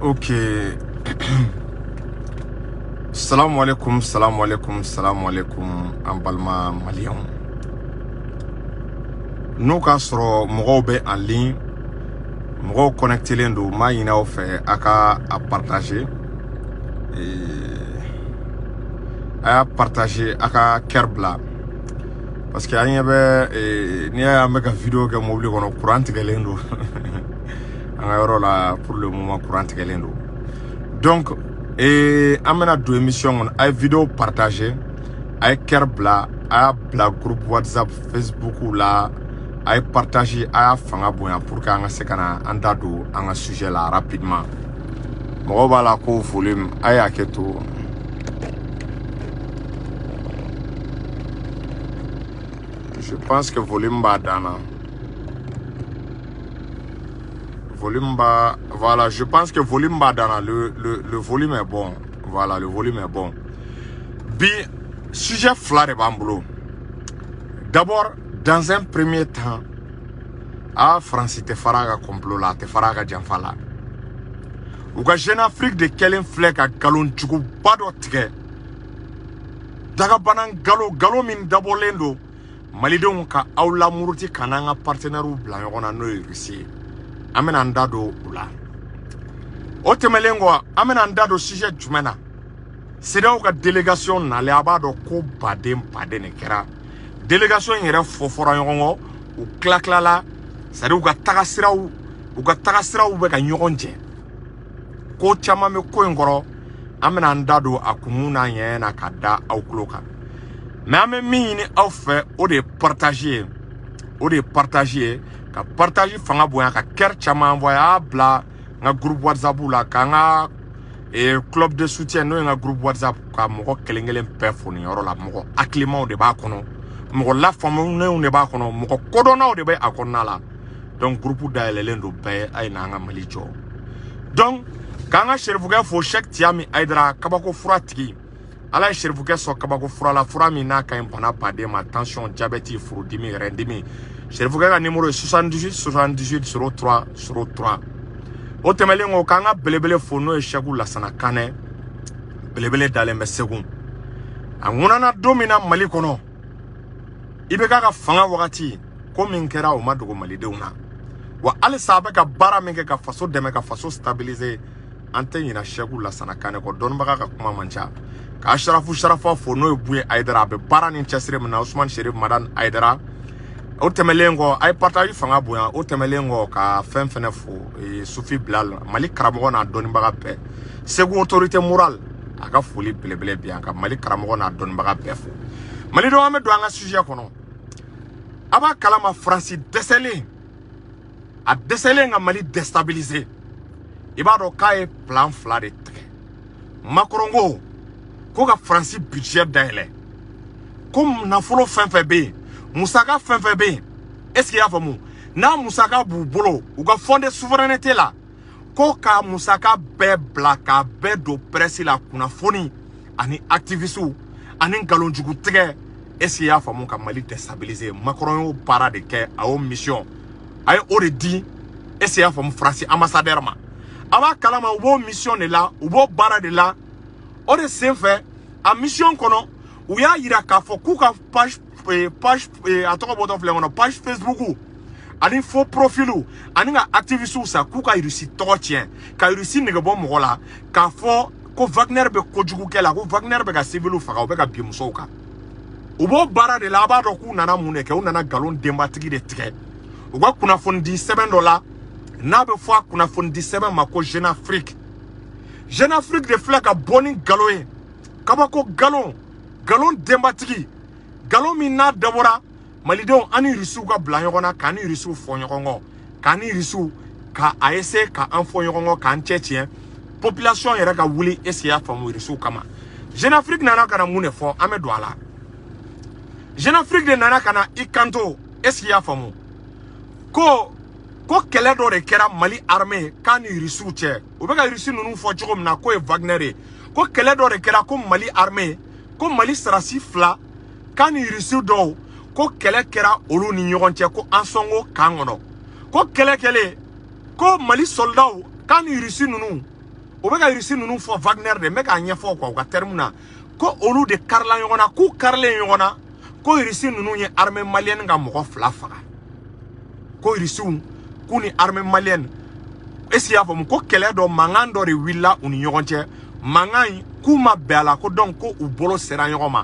Ok. Salamu alaikum, salamu alaikum, salamu alaikum an balima maliyɛnw. N'o k'a sɔrɔ mɔgɔw bɛ en ligne, mɔgɔw connectelen don, n b'a ɲini aw fɛ a ka a partager. A y'a partager, a ka cœur bila. Parce que an ɲɛ bɛ n'i y'a ye an bɛ ka vidéo kɛ mobili kɔnɔ, courant tigɛlen don. An ka yɔrɔ la pour le moment courant tigɛlen don. Donc an bɛna don émission kɔnɔ, a ye vidéo partager, a ye cœur bila, a y'a bila groupe WhatsApp, Facebook la, a ye partager, a y'a fanga bonya pour que an ka se ka na an da don an ka sujet la rapidement. Mɔgɔw b'a la ko volume, a ye hakɛ to. Je pense que volume b'a dan na. Volume bas, voilà, je pense que volume bas dans le volume est bon. Voilà, le volume est bon. Bi, sujet fila de b'an bolo. D'abord, dans un premier temps, a Faransi tɛ fara a ka complot la, a tɛ fara a ka janfa la. U ka Jeune Afrique de kɛlen filɛ ka nkalon juguba dɔ tigɛ. Dagabana nkalon, nkalon min dabɔlen don Malidenw ka aw lamuruti ka n'an ka partenaires bila ɲɔgɔn na n'o ye Russie ye. An bɛna an da don o la. O tɛmɛnen kɔ, an bɛna an da don sujet jumɛn na? CEDEAO ka délégation nalen, a b'a dɔn ko baden baden de kɛra. Délégation in yɛrɛ fɔ fɔra ɲɔgɔn kɔ, u tila tilala, c'est à dire u ka tagasiraw, u ka tagasiraw bɛ ka ɲɔgɔn jɛ. Ko caman bɛ ko in kɔrɔ, an bɛna an da don a kun n'a ɲɛ na ka da aw tulo kan. Mais an bɛ min ɲini aw fɛ, o de ye partage ye. O de ye partage ye. Ka partage fanga bonya, ka cœur caman envoyer, a y'a bila n ka groupe WhatsApp la, k'an ka club de soutien n'o ye n ka groupe WhatsApp, ka mɔgɔ kelen kelen bɛɛ fo nin yɔrɔ la. Mɔgɔ hakilimaw de b'a kɔnɔ, mɔgɔ lafaamuyalenw de b'a kɔnɔ, mɔgɔ kodɔnnaw de bɛ a kɔnɔna la. Donc groupe dayɛlɛlen don bɛɛ ye, a ye n'an ka Mali jɔ. Donc k'an ka serifukɛ fo, Cheikh Tiami Aidara, kabako fura tigi. Ala ye serifukɛ sɔn kabako fura la, fura min n'a ka ɲi bana baden ma, tension, diabète, furudimi, rɛndimi. Serifukɛ ka numéro ye 78 78 03 03. O tɛmɛnen kɔ, k'an ka belebele fo n'o ye Seku Lasana Kanɛ, belebele dalen bɛ Segu. A ŋunana don min na Mali kɔnɔ, i bɛ k'a ka fanga wagati, ko min kɛra o ma dogo malidenw na. Wa halisa a bɛ ka baara min kɛ ka faso dɛmɛ, ka faso stabiliser, an tɛ ɲina Seku Lasana Kanɛ kɔ. Dɔnnibaga ka kuma man ca. K'a Sharafu Sharafa fo n'o ye Buye Aidara, a bɛ baara ni cɛsiri min na, Usumani Sherif Madani Aidara. O tɛmɛlen kɔ, a ye partage fanga bonya. O tɛmɛlen kɔ, ka fɛn fɛnɛ fo, Sufi Bilal, Mali karamɔgɔ n'a dɔnnibaga bɛɛ. Segu autorité morale, a ka foli belebele bi yan, ka Mali karamɔgɔ n'a dɔnnibaga bɛɛ fo. Malidenw, an bɛ don an ka sujet kɔnɔ. A b'a kalama Faransi dɛsɛlen, a dɛsɛlen ka Mali déstabiliser. I b'a dɔn k'a ye plan fila de tigɛ. Macron ko ko ka Faransi budget dayɛlɛ, ko nafolo fɛn fɛn bɛ yen, musaka fɛn fɛn bɛ yen, est-ce que i y'a faamu, n'a musaka b'u bolo u ka fond de souveraineté la, ko ka musaka bɛɛ bila k'a bɛɛ don presse la, kunnafoni ani activistes ani nkalonjugu tigɛ, est-ce que i y'a faamu, ka Mali déstabiliser. Macron y'o baara de kɛ, a y'o mission, a ye o de di, est-ce que i y'a faamu, Faransi ambassadeur ma. A b'a kalama u b'o mission de la, u b'o baara de la. O de senfɛ, a mission kɔnɔ, u y'a yira k'a fɔ k'u ka page, page, a tɔgɔ bɔtɔ filɛ kɔnɔ, page Facebook ani faux profil ani ka activistes sa, k'u ka Russie tɔgɔ tiɲɛ, ka Russie nege bɔ mɔgɔ la, k'a fɔ ko Wagner bɛ kojugu kɛ la, ko Wagner bɛ ka civils faga, u bɛ ka bin musow kan. U b'o baara de la. A b'a dɔn k'u nana mun de kɛ? U nana nkalon denbatigi de tigɛ u ka kunnafonidi sɛbɛn dɔ la, n'a bɛ fɔ a kunnafonidi sɛbɛn ma ko Jeune Afrique. Jeune Afrique de filɛ ka bɔ ni nkalon ye, kabako nkalon, nkalon denbatigi, nkalon min n'a dabɔra malidenw an ni Rusiw ka bila ɲɔgɔn na, k'an ni Rusiw fɔ ɲɔgɔn kɔ, k'an ni Rusiw ka a essayer k'an fɔ ɲɔgɔn kɔ, k'an cɛ tiɲɛ, population yɛrɛ ka wuli, est-ce que i y'a faamu, Rusiw kama. Jeune Afrique nana ka na mun de fɔ? An bɛ don a la. Jeune Afrique de nana ka na i kanto, est-ce que i y'a faamu, ko kɛlɛ dɔ de kɛra Mali armée k'a ni Rusiw cɛ. U bɛ ka Rusi ninnu fɔ cogo min na k'o ye Wagner ye, ko kɛlɛ dɔ de kɛra ko Mali armée, ko Mali sarasi fila k'a ni Rusiw dɔw, ko kɛlɛ kɛra olu ni ɲɔgɔn cɛ, ko Ansongo kan kɔnɔ, ko kɛlɛ kɛlen, ko Mali soldaw k'a ni Rusi ninnu O bɛ ka Irisi ninnu fɔ Wagner de, n bɛ k'a ɲɛfɔ quoi, u ka terme na, ko olu de karila ɲɔgɔn na, k'u karilen ɲɔgɔn na, ko Irisi ninnu ye armée malienne ka mɔgɔ 2 faga. Ko Irisiw k'u ni armée malienne, est-ce que i y'a faamu, ko kɛlɛ dɔ, mankan dɔ de wulila u ni ɲɔgɔn cɛ, mankan in k'u ma bɛn a la, ko donc ko u bolo sera ɲɔgɔn ma.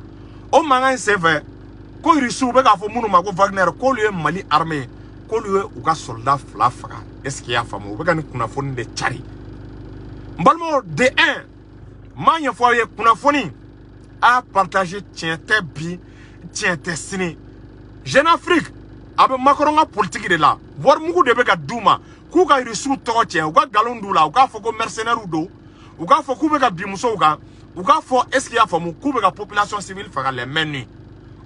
O mankan in senfɛ, ko Irisiw bɛ k'a fɔ minnu ma ko Wagner, k'olu ye Mali armée, k'olu ye u ka soldat 2 faga. Est-ce que i y'a faamu? U bɛ ka nin kunnafoni de cari. N balimaw, de 1, n b'a ɲɛfɔ aw ye, kunnafoni a partager, tiɲɛ tɛ bi, tiɲɛ tɛ sini. Jeune Afrique a bɛ Macron ka politique de la, warimugu de bɛ ka d'u ma k'u ka Irisiw tɔgɔ tiɲɛ, u ka nkalon d'u la, u k'a fɔ ko mercenaires don, u k'a fɔ k'u bɛ ka bin musow kan, u k'a fɔ, est ce que i y'a faamu, k'u bɛ ka population civile faga les mains nues.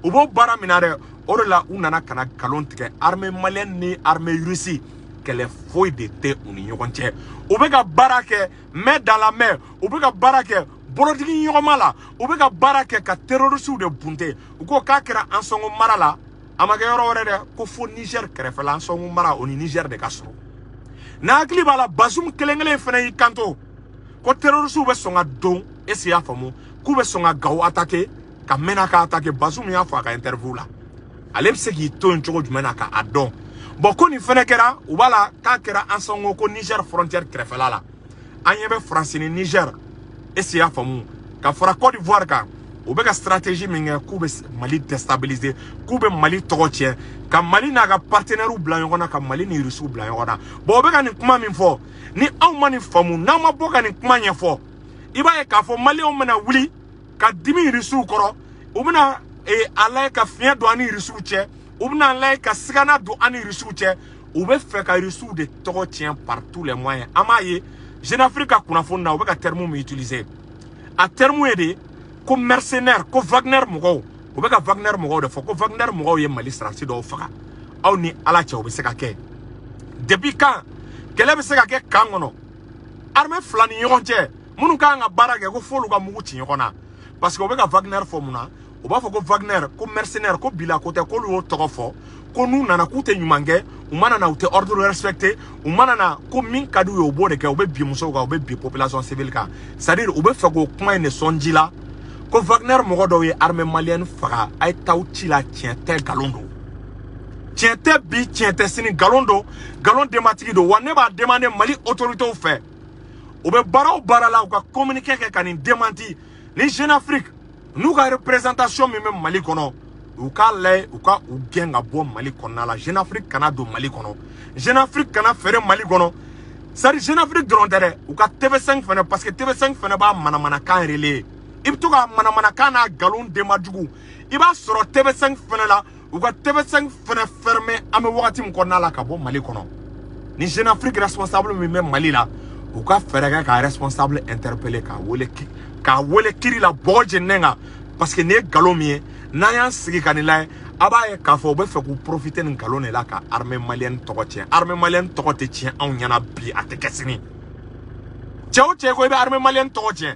U b'o baara min na dɛ, o de la u nana ka na nkalon tigɛ. Armée malienne ni armée russe, kɛlɛ foyi de tɛ u ni ɲɔgɔn cɛ. U bɛ ka baara kɛ main dans la main, u bɛ ka baara kɛ bolodigi ɲɔgɔnma la, u bɛ ka baara kɛ ka terroristew de bunte. U ko k'a kɛra Ansongo mara la, a ma kɛ yɔrɔ wɛrɛ dɛ, ko fo Niger kɛrɛfɛla, Ansongo mara, o ni Niger de ka surun. N'a hakili b'a la, Bazoum kelen kelen fana y'i kanto ko terroristew bɛ sɔn ka don, est ce que i y'a faamu, k'u bɛ sɔn ka Gawo attaquer, ka Menaka attaquer. Bazoum y'a fɔ a ka interview la, ale bɛ se k'i to yen cogo jumɛn na k'a dɔn. Bon, ko nin fɛnɛ kɛra, u b'a la k'a kɛra Ansongo, ko Niger frontière kɛrɛfɛla la. An ɲɛ bɛ Faransi ni Niger, est ce que i y'a faamu, ka fara Côte d'Ivoire kan, u bɛ ka stratégie min kɛ k'u bɛ Mali déstabiliser, k'u bɛ Mali tɔgɔ tiɲɛ, ka Mali n'a ka partenaires bila ɲɔgɔn na, ka Mali ni Rusiw bila ɲɔgɔn na. Bon, u bɛ ka nin kuma min fɔ, ni anw ma nin faamu, n'an ma bɔ ka nin kuma ɲɛfɔ, i b'a ye k'a fɔ Maliyɛnw bɛna wuli ka dimi Rusiw kɔrɔ, u bɛna a lajɛ ka fiɲɛ don an ni Rusiw cɛ, u bɛna a lajɛ ka sigana don an ni Rusiw cɛ. U bɛ fɛ ka Rusiw de tɔgɔ tiɲɛ par tous les moyens. An b'a ye Jeune Afrique ka kunnafoni na, u bɛ ka terme min utiliser, a terme ye de ko mercenaire, ko Wagner mɔgɔw, u bɛ ka Wagner mɔgɔw de fɔ, ko Wagner mɔgɔw ye Mali sɔrɔdasi dɔw faga. Aw ni Ala cɛ, o bɛ se ka kɛ depuis quand? Kɛlɛ bɛ se ka kɛ kan kɔnɔ, armée fila ni ɲɔgɔn cɛ, minnu kan ka baara kɛ, ko f'olu ka mugu ci ɲɔgɔn na? Parce que u bɛ ka Wagner fɔ mun na? U b'a fɔ ko Wagner, ko mercenaire, ko bila ko tɛ, k'olu y'o tɔgɔ fɔ, ko n'u nana k'u tɛ ɲuman kɛ, u mana na u tɛ ordre respecter, u mana na ko min ka d'u ye u b'o de kɛ, u bɛ bin musow kan, u bɛ bin population civile kan. C'est à dire u bɛ fɛ k'o kuma in de sɔn ji la, ko Wagner mɔgɔ dɔw ye armée malienne faga. A ye t'aw ci la, tiɲɛ tɛ, nkalon don. Tiɲɛ tɛ bi, tiɲɛ tɛ sini, nkalon don, nkalon denbatigi don. Wa ne b'a demander Mali autorités fɛ, u bɛ baara o baara la, u ka communiqué kɛ ka nin démenti. Ni Jeune Afrique n'u ka représentation min bɛ Mali kɔnɔ, u k'a lajɛ u ka u gɛn ka bɔ Mali kɔnɔna la. Jeune Afrique kana don Mali kɔnɔ, Jeune Afrique kana feere Mali kɔnɔ. C'est à dire Jeune Afrique dɔrɔn tɛ dɛ, u ka TV5 fɛnɛ, parce que TV5 fɛnɛ b'a manamanakan relayer. I bɛ to ka manamanakan n'a nkalon denba jugu, i b'a sɔrɔ TV5 fɛnɛ la. U ka TV5 fɛnɛ fermer an bɛ wagati min kɔnɔna la, ka bɔ Mali kɔnɔ. Ni Jeune Afrique responsable min bɛ Mali la, u ka fɛɛrɛ kɛ ka responsable interpeller, k'a wele kiri la bɔgɔ jeninen kan, parce que nin ye nkalon min ye, n'an y'an sigi ka nin lajɛ, a b'a ye k'a fɔ u bɛ fɛ k'u profiter nin nkalon de la ka armée malienne tɔgɔ tiɲɛ. Armée malienne tɔgɔ tɛ tiɲɛ anw ɲɛna bi, a tɛ kɛ sini. Cɛ o cɛ ko i bɛ armée malienne tɔgɔ tiɲɛ,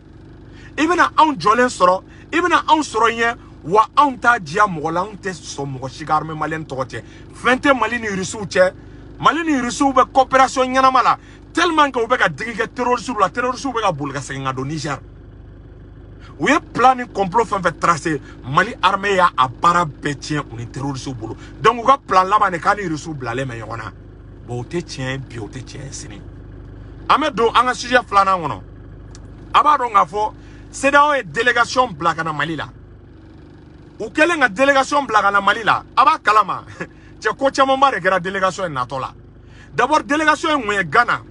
i bɛna anw jɔlen sɔrɔ, i bɛna anw sɔrɔ ɲɛ. Wa anw t'a diya mɔgɔ la, anw tɛ sɔn mɔgɔ si ka armée malienne tɔgɔ tiɲɛ. Fɛn tɛ Mali ni Rusiw cɛ. Mali ni Rusiw bɛ coopération ɲɛnama la, tellement que u bɛ ka digi kɛ terroristes la, terroristes bɛ ka boli ka segin ka don Niger. U ye plan ni complot fɛn fɛn tracé, Mali armée y'a a baara bɛɛ tiɲɛ u ni terroristes bolo. Donc u ka plan laban de k'a ni Rusiw bilalen bɛ ɲɔgɔn na. Bon, o tɛ tiɲɛ ye bi, o tɛ tiɲɛ ye sini. An bɛ don an ka sujet filanan kɔnɔ. A b'a dɔn k'a fɔ CEDEAO ye délégation bila ka na Mali la. U kɛlen ka délégation bila ka na Mali la, a b'a kalama cɛ, ko camanba de kɛra délégation in natɔ la. D'abord, délégation in kun ye Ghana,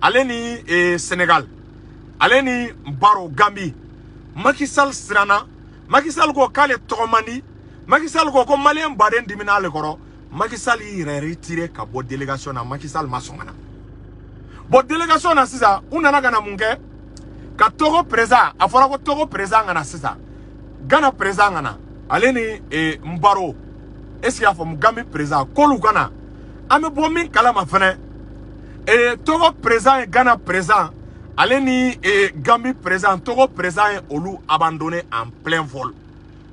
ale ni Sénégal, ale ni Baro, Gambie. Macky Sall siranna. Macky Sall ko k'ale tɔgɔ man di. Macky Sall ko ko Maliyɛn baden dimina ale kɔrɔ. Macky Sall y'i yɛrɛ retiré ka bɔ délégation na. Macky Sall ma sɔn ka na. Bon, délégation na sisan, u nana ka na mun kɛ? Ka Togo président, a fɔra ko Togo président ka na sisan, Ghana président ka na, ale ni Nbaro, est ce que y'a faamu, Gambie président, k'olu ka na. An bɛ bɔ min kalama fɛnɛ, Togo président ye Ghana président, ale ni Gambie président, Togo président ye olu abandonné en plein vol.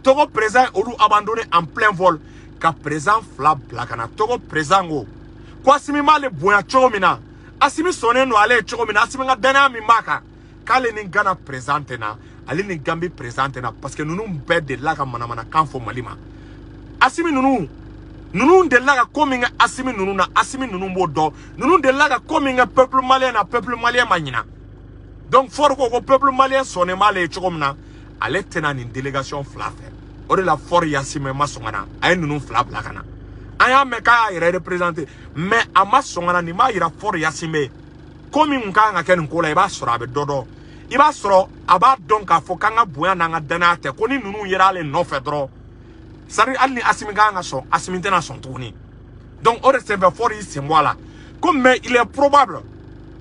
Togo président ye olu abandonné en plein vol ka président fila bila ka na. Togo président ko ko Asimi b'ale bonya cogo min na, Asimi sɔnnen don ale ye cogo min na, Asimi ka danaya min b'a kan. K'ale ni Ghana président tɛ na, ale ni Gambie président tɛ na, parce que ninnu bɛɛ delila ka manamanakan fɔ Mali ma. Asimi ninnu delila ka ko min kɛ Asimi ninnu na, Asimi ninnu b'o dɔn. Ninnu delila ka ko min kɛ peuple malien na, peuple malien ma ɲina. Donc Faure ko ko peuple malien sɔnnen b'ale ye cogo min na, ale tɛna nin délégation fila fɛ. O de la Faure Gnassingbé ma sɔn ka na, a ye ninnu fila bila ka na. An y'a mɛn k'a y'a yɛrɛ représenté, mais a ma sɔn ka na. Nin b'a yira Faure Gnassingbé ko min kun kan ka kɛ nin ko la, i b'a sɔrɔ a bɛ dɔ dɔn, i b'a sɔrɔ a b'a dɔn k'a fɔ k'an ka bonya n'an ka danaya tɛ, ko ni ninnu yera ale nɔfɛ dɔrɔn, c'est hali ni Asimi kan ka sɔn, Asimi tɛna sɔn tuguni. Donc o de senfɛ Faure y'i sen bɔ a la ko, mais il est probable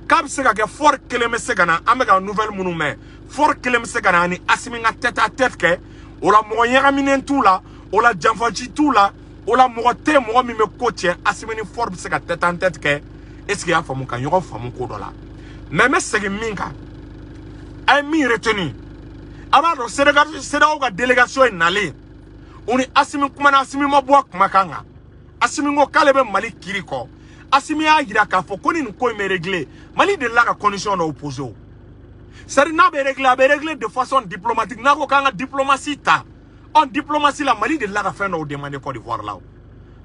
k'a bɛ se ka kɛ Faure kelen bɛ se ka na. An bɛ ka nouvelle minnu mɛn, Faure kelen bɛ se ka na ani Asimi ka tête à tête kɛ. O la mɔgɔ ɲagaminen t'u la, o la janfaci t'u la, o la mɔgɔ tɛ mɔgɔ min bɛ ko tiɲɛ. Asimi ni Faure bɛ se ka tête en tête kɛ. Est ce que i y'a faamu, ka ɲɔgɔn faamu ko dɔ la? Mais n bɛ segin min kan, a ye min retenu, a b'a dɔn CEDEAO ka délégation ye nalen, u ni Asimi kumana, Asimi ma bɔ a kumakan kan. Asimi ko k'ale bɛ Mali kiri kɔ. Asimi y'a yira k'a fɔ ko ni nin ko in bɛ régler, Mali delila ka condition dɔw poser o, c'est à dire n'a bɛ régler, a bɛ régler de façon diplomatique. N'a ko k'an ka diplomatie ta, ɔ diplomatie la, Mali delila ka fɛn dɔw demander Côte d'Ivoire la. O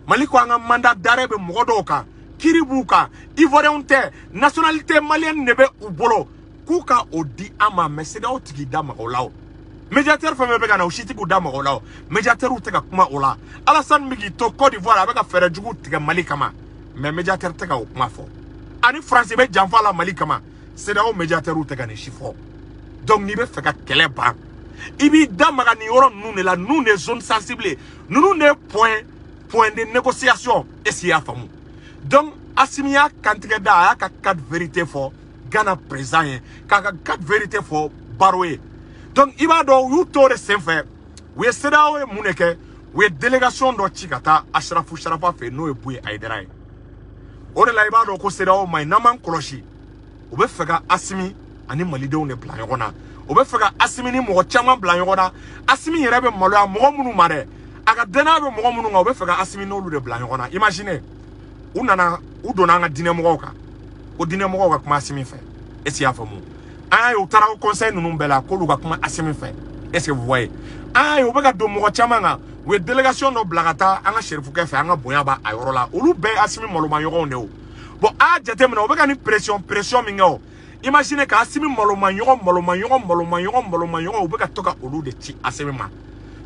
Mali ko an ka mandat d'arrêt bɛ mɔgɔ dɔw kan, kiri b'u kan, Ivoirien tɛ, nationalité malienne de bɛ u bolo, k'u ka o di an ma. Mais CEDEAO tigi da maga o la. O médiateur fɛn fɛn bɛ ka na, o si tɛ k'u da maga o la. O médiateur tɛ ka kuma o la. Alassane bɛ k'i to Côte d'Ivoire, a bɛ ka fɛɛrɛ jugu tigɛ Mali kama, mais médiateur tɛ ka o kuma fɔ. Ani France bɛ janfa la Mali kama, CEDEAO médiateur tɛ ka nin si fɔ. Donc n'i bɛ fɛ ka kɛlɛ ban, i b'i da maga nin yɔrɔ ninnu de la. Ninnu de ye zone sensible ye, ninnu de ye point de négociation. Est ce que i y'a faamu? Donc Asimi y'a kantigɛ da, a y'a ka quatre vérité fɔ Ghana président ye, k'a ka quatre vérité fɔ Barrow ye. Donc i b'a dɔn, u y'u to o de senfɛ, u ye CEDEAO ye mun de kɛ? U ye délégation dɔ ci ka taa Ashrafou Sharafa fɛ yen, n'o ye Bouyé Haïdara ye. O de la i b'a dɔn ko CEDEAO ma ɲi. N'an m'an kɔlɔsi, u bɛ fɛ ka Asimi ani malidenw de bila ɲɔgɔn na, u bɛ fɛ ka Asimi ni mɔgɔ caman bila ɲɔgɔn na. Asimi yɛrɛ bɛ maloya mɔgɔ minnu ma dɛ, a ka danaya bɛ mɔgɔ minnu kan, u bɛ fɛ ka Asimi n'olu de bila ɲɔgɔn na. Imagine, u nana, u donna an ka diinɛmɔgɔw kan ko diinɛmɔgɔw ka kuma Asimi fɛ. Est ce que i y'a faamu? An y'a ye, u taara o conseil ninnu bɛɛ la k'olu ka kuma Asimi fɛ. Est ce que vous voyez? An y'a ye, u bɛ ka don mɔgɔ caman kan. U ye délégation dɔ bila ka taa an ka serifukɛ fɛ, an ka bonya b'a a yɔrɔ la. Olu bɛɛ ye Asimi malomaɲɔgɔnw de ye. O bon, a y'a jateminɛ, u bɛ ka nin pression min kɛ, o imagine ka Asimi malomaɲɔgɔn, malomaɲɔgɔn, malomaɲɔgɔn, malomaɲɔgɔn, u bɛ ka to ka olu de ci Asimi ma.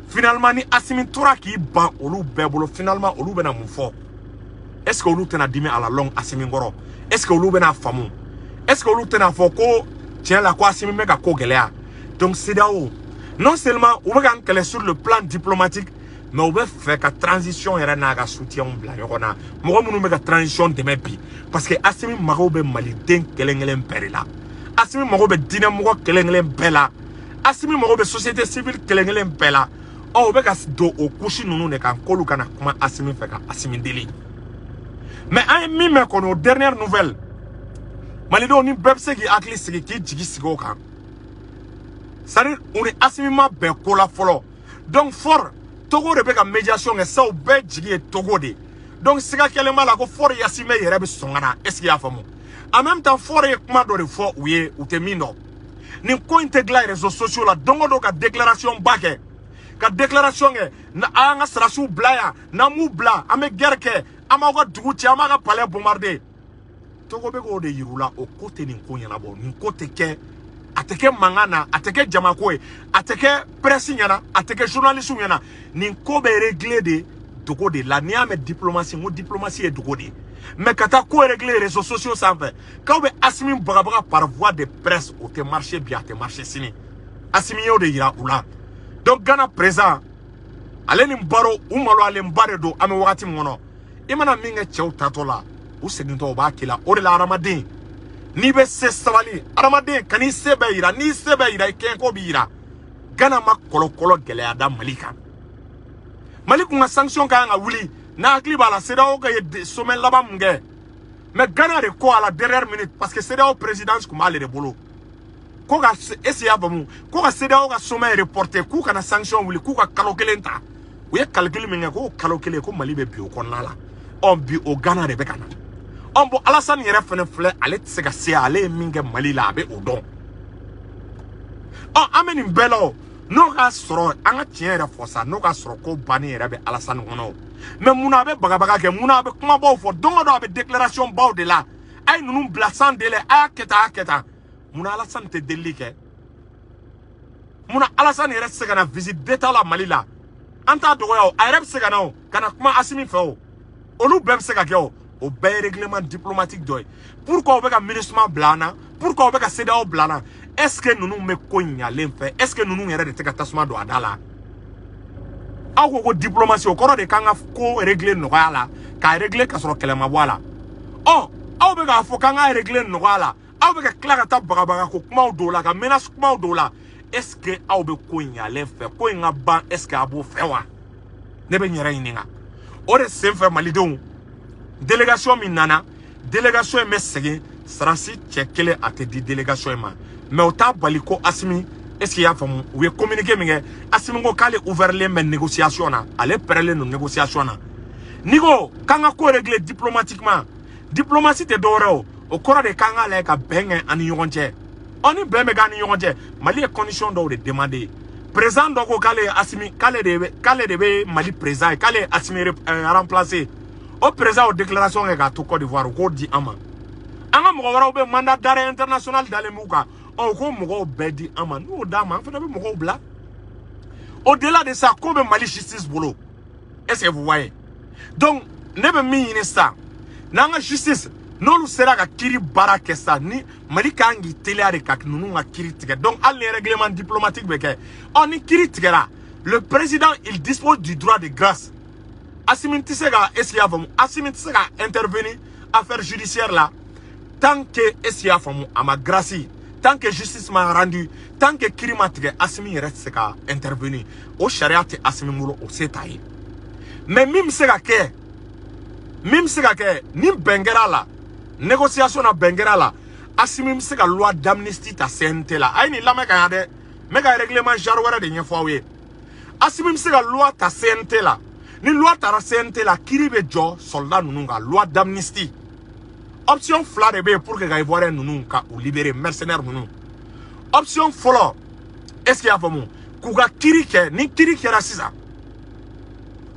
Finalement, ni Asimi tora k'i ban olu bɛɛ bolo, finalement olu bɛna mun fɔ? Est ce que olu tɛna dimi à la longue Asimi kɔrɔ? Est ce que olu bɛna faamu? Est ce que olu tɛna fɔ ko tiɲɛ la ko Asimi bɛ ka ko gɛlɛya? Donc CEDEAO, non seulement u bɛ k'an kɛlɛ sur le plan diplomatique, mais u bɛ fɛ ka transition yɛrɛ n'a ka soutien bila ɲɔgɔn na, mɔgɔ minnu bɛ ka transition dɛmɛ bi, parce que Asimi mago bɛ maliden kelen kelen bɛɛ de la, Asimi mago bɛ diinɛmɔgɔ kelen kelen bɛɛ la, Asimi mago bɛ société civile kelen kelen bɛɛ la. Ɔ u bɛ ka don o couche ninnu de kan k'olu kana kuma Asimi fɛ ka Asimi deli. Mais an ye min mɛn kɔni, o dernière nouvelle, malidenw, ni bɛɛ bɛ se k'i hakili sigi, k'i jigi sigi o kan, c'est à dire u ni Asimi ma bɛn ko la fɔlɔ. Donc Faure, Togo de bɛ ka médiation kɛ sisan, u bɛɛ jigi ye Togo de. Donc siga kɛlen b'a la ko Faure Gnassingbé yɛrɛ bɛ sɔn ka na. Est ce que i y'a faamu? En même temps, Faure ye kuma dɔ de fɔ u ye, u tɛ min dɔn. Nin ko in tɛ dilan réseaux sociaux la. Don o don ka déclaration ba kɛ, ka déclaration kɛ na, an ka sɔrɔdasiw bila yan, n'an m'u bila, an bɛ guerre kɛ, an b'aw ka dugu ci, an b'a ka palais bombarder. Togo bɛ k'o de yir'u la. O ko tɛ nin ko ɲɛnabɔ. Nin ko tɛ kɛ, a tɛ kɛ mankan na, a tɛ kɛ jamako ye, a tɛ kɛ presse ɲɛna, a tɛ kɛ journaliste ɲɛna. Nin ko bɛ régler de dogo de la. N'i y'a mɛn diplomatie, n ko diplomatie ye dogo de ye. Mais ka taa ko régler réseaux sociaux sanfɛ, k'aw bɛ Asimi bagabaga par voie de presse, o tɛ marcher bi, a tɛ marcher sini. Asimi y'o de yira u la. Donc Ghana président, ale ni Barrow, u maloyalenba de don. An bɛ wagati min kɔnɔ, i mana min kɛ cɛw tatɔ la, u segintɔ u b'a k'i la. O de la hadamaden, n'i bɛ se, sabali. Hadamaden, kan'i se bɛɛ yira. N'i se bɛɛ yira, i kɛɲɛko b'i yira. Ghana ma kɔlɔkɔlɔ gɛlɛya da Mali kan. Mali kun ka sanction ka kan ka wuli, n'a hakili b'a la, CEDEAO ka ye sommet laban mun kɛ. Mais Ghana de ko à la dernière minute, parce que CEDEAO présidence kun b'ale de bolo, ko ka, est ce que i y'a faamu, ko ka CEDEAO ka sommet reporter, k'u kana sanction wuli, k'u ka kalo kelen ta. U ye calcul min kɛ, k'o kalo kelen, ko Mali bɛ bi o kɔnɔna la. Ɔ bi, o Ghana de bɛ ka na. Ɔ bon, Alassane yɛrɛ fɛnɛ filɛ, ale tɛ se ka se, ale ye min kɛ Mali la, a bɛ o dɔn. Ɔ, an bɛ nin bɛɛ la o, n'o k'a sɔrɔ an ka tiɲɛ yɛrɛ fɔ sa, n'o k'a sɔrɔ ko banni yɛrɛ bɛ Alasani kɔnɔ o. Mais munna a bɛ bagabaga kɛ? Munna a bɛ kumabaw fɔ? Don o don a bɛ déclaration baw de la. A ye ninnu bila sans délai, a y'a kɛ tan, a y'a kɛ tan. Munna Alasani tɛ delili kɛ? Munna Alasani yɛrɛ tɛ se ka na visite d'État la Mali la? An t'a dɔgɔya o, a yɛrɛ bɛ se ka na o, ka na kuma Asimi fɛ o. Olu bɛɛ bɛ se ka kɛ o. O bɛɛ ye règlement diplomatique dɔ ye. Pourquoi u bɛ ka MINUSMA bila an na? Pourquoi u bɛ ka CEDEAO bila an na? Est ce que ninnu bɛ ko ɲalen fɛ? Est ce que ninnu yɛrɛ de tɛ ka tasuma don a da la? Aw ko ko diplomatie, o kɔrɔ de k'an ka ko régler nɔgɔya la, k'a régler ka sɔrɔ kɛlɛ ma bɔ a la. Ɔ, aw bɛ k'a fɔ k'an k'a régler nɔgɔya la, aw bɛ ka tila ka taa bagabaga ko kumaw don o la, ka menace kumaw don o la. Est ce que aw bɛ ko in ɲalen fɛ, ko in ka ban? Est ce que a b'o fɛ wa? Ne bɛ n yɛrɛ ɲininka. O de sen fɛ, malidenw, délégation min nana, délégation in bɛ segin, sarasi cɛ kelen a tɛ di délégation in ma. Mais o t'a bali ko Asimi, est ce que i y'a faamu, u ye communiqué min kɛ, Asimi ko k'ale ouvertlen bɛ négociation na, ale pɛrɛlen don négociation na. N'i ko k'an ka ko régler diplomatiquement, diplomatie tɛ dɔwɛrɛ o, o kɔrɔ de k'an k'a lajɛ ka bɛn kɛ an ni ɲɔgɔn cɛ. Ɔ, ni bɛn bɛ k'an ni ɲɔgɔn cɛ, Mali ye condition dɔw de demander. Président dɔ ko k'ale ye Asimi, k'ale de bɛ Mali président ye, k'ale ye Asimi remplacer. O président o déclaration kɛ k'a to Côte d'Ivoire, u k'o di an ma. An ka mɔgɔ wɛrɛw bɛ mandat d'arrêt international dalen b'u kan. Ɔ, u k'o mɔgɔw bɛɛ di an ma. N'u y'o d'an ma, an fana bɛ mɔgɔw bila. Au delà de ça, ko bɛ Mali justice bolo. Est ce que vous voyez? Donc ne bɛ min ɲini sisan, n'an ka justice n'olu sera ka kiiri baara kɛ sisan, ni Mali kan k'i teliya de ka ninnu ka kiiri tigɛ. Donc hali ni règlement diplomatique bɛ kɛ, ɔ, ni kiiri tigɛra, le président, il dispose du droit de grâce. Asimi tɛ se ka, est ce que i y'a faamu, Asimi tɛ se ka intervenir affaire judiciaire la tant que, est ce que i y'a faamu, a ma grâce, tant que justice ma rendu, tant que kiiri ma tigɛ, Asimi yɛrɛ tɛ se ka intervenir. O sariya tɛ Asimi bolo, o se t'a ye. Mais min bɛ se ka kɛ, min bɛ se ka kɛ, ni bɛn kɛra a la, négociation na, bɛn kɛra a la, Asimi bɛ se ka loi d'amnistie ta CNT la. A ye nin lamɛn ka ɲa dɛ, n bɛ ka règlement genre wɛrɛ de ɲɛfɔ aw ye. Asimi bɛ se ka loi ta CNT la. Ni loi tara CNT la, kiiri bɛ jɔ soldat ninnu kan, loi d'amnistie. Option fila de bɛ yen pour que ka Ivoirien ninnu ka u libérer, mercenaires ninnu. Option fɔlɔ, est ce que i y'a faamu, k'u ka kiiri kɛ. Ni kiiri kɛra sisan,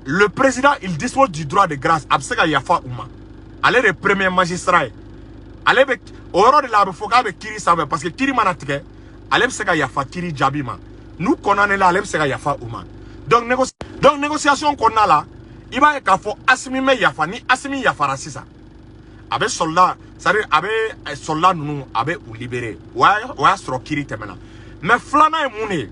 le président, il dispose du droit de grâce, a bɛ se ka yafa u ma. Ale de ye premier magistrat ye, ale bɛ o yɔrɔ de la, a bɛ fɔ k'a bɛ kiiri sanfɛ, parce que kiiri mana tigɛ, ale bɛ se ka yafa kiiri jaabi ma. N'u condamné la, ale bɛ se ka yafa u ma. Donc négociation kɔnɔna la, i b'a ye k'a fɔ Asimi bɛ yafa. Ni Asimi yafara sisan, a bɛ soldat, c'est à dire a bɛ soldat ninnu, a bɛ u libérer. O y'a sɔrɔ kiiri tɛmɛna. Mais filanan ye mun de ye?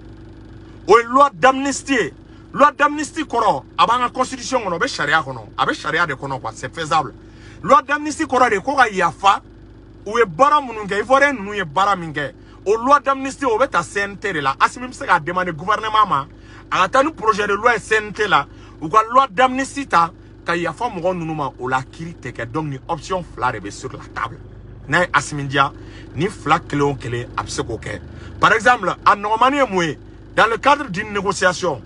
O ye loi d'amnistie ye. Loi d'amnistie kɔrɔ, a b'an ka constitution kɔnɔ, o bɛ sariya kɔnɔ, a bɛ sariya de kɔnɔ quoi, c'est faisable. Loi d'amnistie kɔrɔ de ko ka yafa u ye baara minnu kɛ, Ivoirien ninnu ye baara min kɛ. O loi d'amnistie, o bɛ ta CNT de la. Asimi bɛ se k'a demander gouvernement ma, a ka taa ni projet de loi ye CNT la, u ka loi d'amnistie ta ka yafa mɔgɔ ninnu ma. O la kiiri tɛ kɛ. Donc ni option fila de bɛ sur la table. N'a ye Asimi diya, ni fila kelen o kelen, a bɛ se k'o kɛ. Par exemple, a nɔgɔmani ye mun ye? Dans le cadre d'une négociation,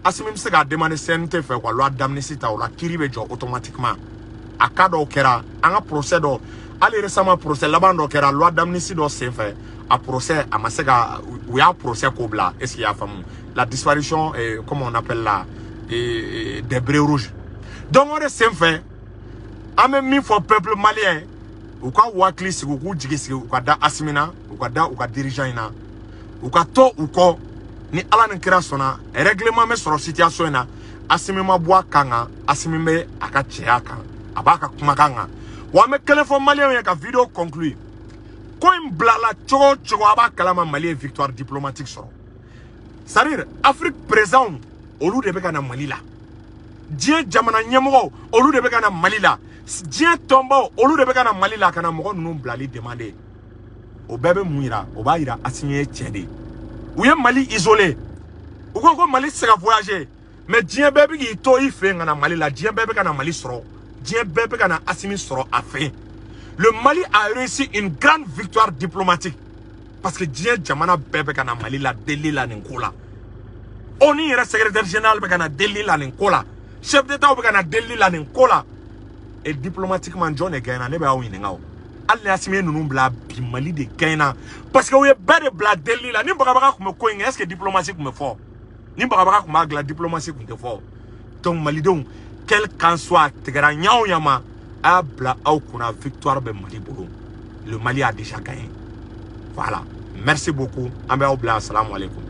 Asimi bɛ se k'a demander CNT fɛ ka loi d'amnistie ta. O la kiiri bɛ jɔ automatiquement. A cas dɔw kɛra an ka procès dɔ, hali récemment procès laban dɔ kɛra loi d'amnistie dɔ senfɛ. A procès, a ma se ka, u y'a procès ko bila. Est ce que i y'a faamu? La disparition, comment on appelle la, des bérets rouges. Donc o de senfɛ, an bɛ min fɔ peuple malien, u ka hakili sigi, u k'u jigi sigi, u ka da Asimi na, u ka da u ka dirigeant in na, u ka to u kɔ. Ni Ala ni kira sɔnna, règlement bɛ sɔrɔ situation in na. Asimi ma bɔ a kan kan, Asimi bɛ a ka cɛya kan, a b'a ka kumakan kan. Wa an bɛ kelen fɔ maliyɛnw ye ka vidéo conclure: ko in bilala cogo o cogo, a b'a kalama Mali ye victoire diplomatique sɔrɔ. C'est à dire Afrique président, olu de bɛ ka na Mali la. Diɲɛ jamana ɲɛmɔgɔw, olu de bɛ ka na Mali la. Diɲɛ tɔnbaw, olu de bɛ ka na Mali la ka na mɔgɔ ninnu bilali demander. O bɛɛ bɛ mun yira? O b'a yira Asimi ye cɛ de ye. U ye Mali isolé, u ko ko Mali tɛ se ka voyager, mais diɲɛ bɛɛ bɛ k'i to i fɛ yen ka na Mali la. Diɲɛ bɛɛ bɛ ka na Mali sɔrɔ, diɲɛ bɛɛ bɛ ka na Asimi sɔrɔ a fɛ yen. Le Mali a réussi une grande victoire diplomatique parce que diɲɛ jamana bɛɛ bɛ ka na Mali la deli la nin ko la. ONU yɛrɛ secrétaire général bɛ ka na deli la nin ko la, chef d'État bɛ ka na deli la nin ko la. Et diplomatiquement, jɔn de gagnera? Ne bɛ aw ɲininka o. Hali ni Asimi ye ninnu bila bi, Mali de gagnera, parce que u ye bɛɛ de bila delili la. Ni bagabaga tun bɛ ko in kɛ, est ce que diplomatie tun bɛ fɔ? Ni bagabaga tun b'a dilan, diplomatie tun tɛ fɔ. Donc malidenw, quel qu'en soit, tigɛra ɲa o ɲa ma, a y'a bila aw kunna, victoire bɛ Mali bolo. Le Mali a déjà gagné. Voilà, merci beaucoup. An bɛ aw bila. Assalamu alaikum.